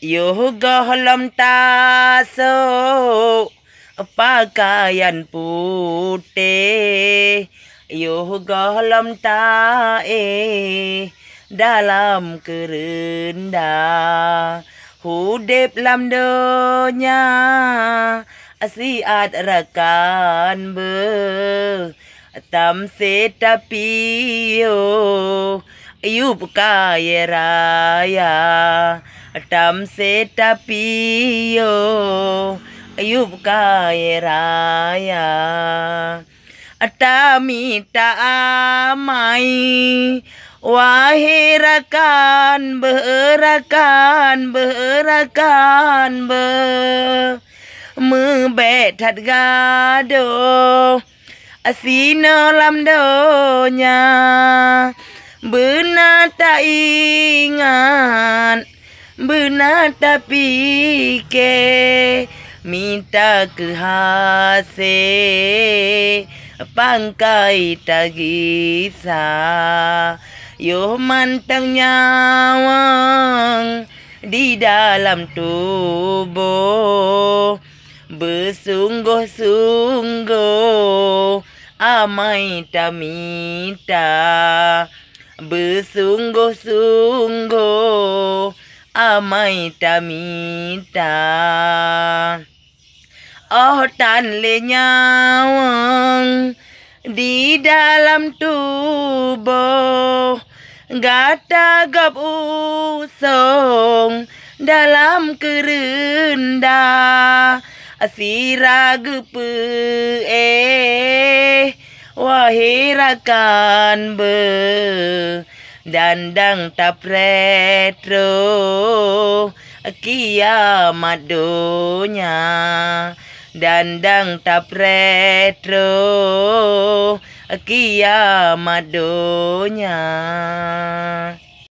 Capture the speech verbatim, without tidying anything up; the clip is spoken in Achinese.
Yoh gohlom tasok peukayan putéh, yoh gohlom taéh dalam keureunda. Udeb lam donya siat rakan beuh, tamsé tapiyôh yub kayée raya. Tamsé tapiyôh yub kayée raya. Tamita amai, wahé rakan beuh, rakan beuh, rakan beuh. Meubék that gadôh sinoe lam donya. Beuna taingat, beuna tapike, mita keuhasé pangkai tagisa. Yoh mantong nyawöng di dalam tuboh, beusunggoh-sunggoh amai tamita. Beusunggoh-sunggoh amai tamita. Óh tan lé nyawöng di dalam tuboh, gata gob usông dalam keureunda. Sira geupeuéh, wahé rakan beuh, dan dang tapreh troh kiamat donya. Dan dang tapreh troh kiamat donya.